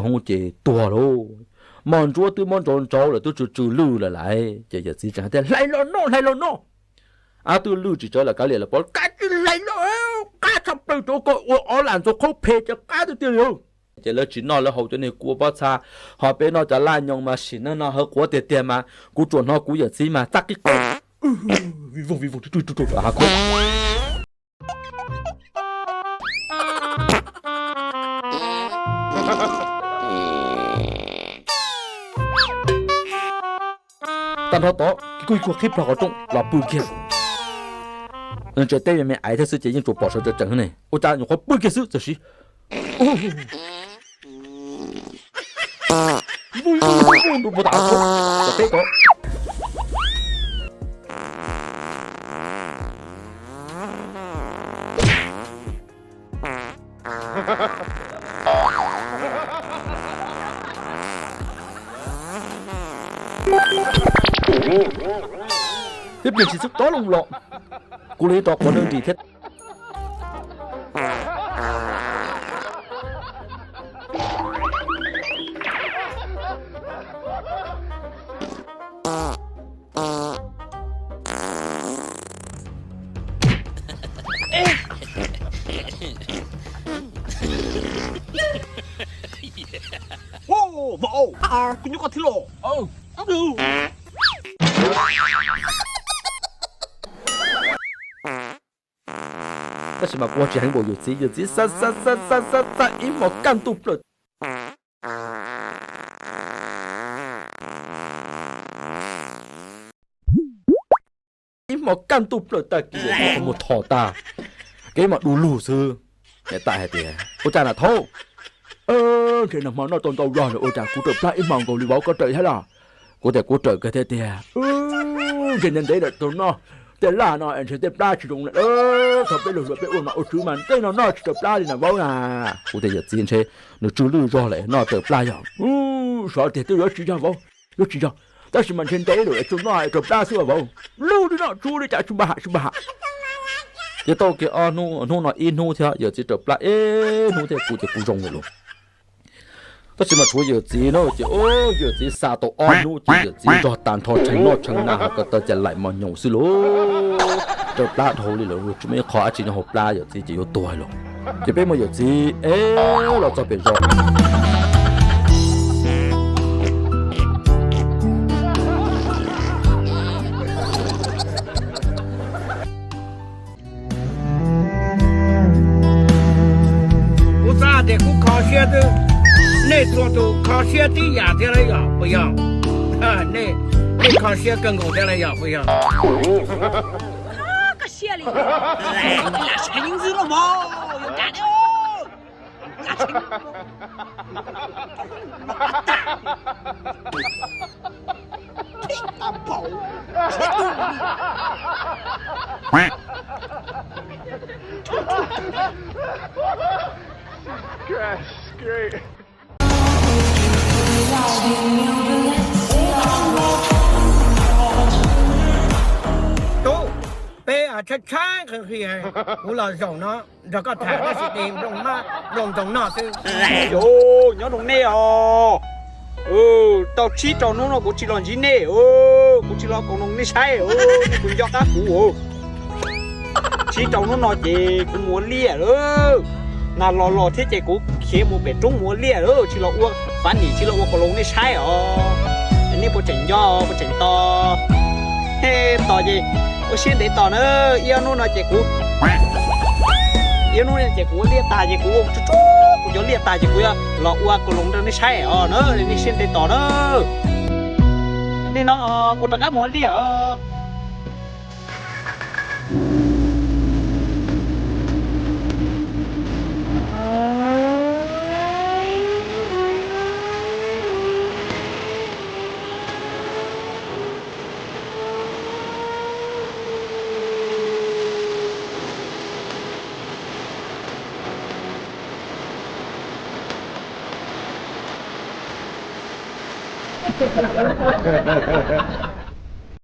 hoob ces tuag lauj. Mos ntsuab twb muab ntsauv ntsauv lawm, twb tsw tsw lwj lawm lauj. Ces yawm txiv tseem hais tias, hlais los noj, hlais los noj. Ab, twb lwj tsis tsawg lawm, kav liam lawm, pov kav tsij hlais los, qab tshaj plaws, rau koj ua ob lam ntxuag qhaub phem ces qab tiag tiag li. Ces lawv tsis noj, lawv haus cov niag kua pob txha, ho peb noj cov laj nyoos mas sim neej no hawv quav tiag tiag mas kuv tsuas hnov kuv yawm txiv mas txaj qib qeb, vij voog vij voog rau hav khaub. Tag nrho tod kuj ib kuag qhib plho qhov rooj los pw kiag. Tseem teb me me aiv thiab xwb ces yeej tsuas pom sawv tsees tsees ne, ua cas nyuam qhuav pw kiag xwb txawm siv. Twb pliag tsis xwb tob loo los, kuv los ib rov quav neeg ris thiab. Kuv nyob koj thiab los. Tab sis mas quaj tsis heev npaum yawm txiv, yawm txiv xa xa xa xa xa xa ib hmos kaj ntuj plaws. Ib hmos kaj ntuj plaws tag kis mus thom tag, kev mas du lug xwb. Niam tais hais tias, ua cas na thaub? Ntshe nag hmo noj tau ntau zog lawm ua cas kuv raws plab ib hmos nkaus li vauv, koj raws ib hab los? Kuv tias kuv raws kawg thiab tiag. Ntshe ntev ntev lawm tau noj tej laj no es ntshe tej plab tsis zoo lawm. Thaum peb lug hluas peb ua nom ua tswv mas tej no noj tsis raws plab li na vauv na. Kuv tias yawm txiv ntshe nws tsw lwj zog lawm noj raws plab yog. Xyov tiag, twb yuav tsis yog vauv, yuav tsis yog, tab sis mas ntshe ntev lawm es tsuas noj raws plab xwb vauv. Lub li no tsuas li cas tsis npaj ham tsis npaj ham. Ces tau kiag ob hnub, hnub no ib hnub thiab yawm txiv raws plab ib hnub thiab kuv ces kuv zoo lawm lauj. Tab sis mas tshuav yawm txiv na ces yawm txiv xa tau ob hnub ces yawm txiv nrog tag nrho tshee noj tshee na ho ko taw cas laim mos nyoos xwb lauj. Raws plab dhau li lawm, tsis muaj ib qho dab tsi nyob hauv plab, yawm txiv ces yuav tuag lauj. Ces peb muab yawm txiv ev los txog pem zos. Kuv xav tias kuv kho siab xwb, nej txhua tus kho siab tib yam thiab los yog puas yog? Nej, nej kho siab kawg nkaus thiab los yog puas yog? Koj siab li, lam saib ntxwv los mas yuav kam thiab. Tub, peb tshaib tshaib qhia, kuv los zaum no nrog koj tham tab sis tes nplooj ntxoov noj xwb. Yus, nyob zoo nej os. Tau tsib rau hnub no kuv tsis los ntsib nej, kuv tsis los koom noog nej saib, nej puas nco qab kuv? Tsib rau hnub no ces kuv mus ua liaj lawm. Nag los los thiab ces kuv khiav mus pem roob mus ua liaj lawm, tsis los ua fab nim, tsis los ua koom noog nej saib os. Nej puas tseem nco, puas tseem tos? Nej tos ces ua siab ntev tos na. Ib ob hnub no ces kuv, ib ob hnub no ces kuv ua liaj tag ces kuv ua tsuj tsuj kuv cov liaj tag ces kuv yuav los ua koom noog rau nej saib os na, nej siab ntev tos na. Nej no kuv rov qab mus ua liaj os.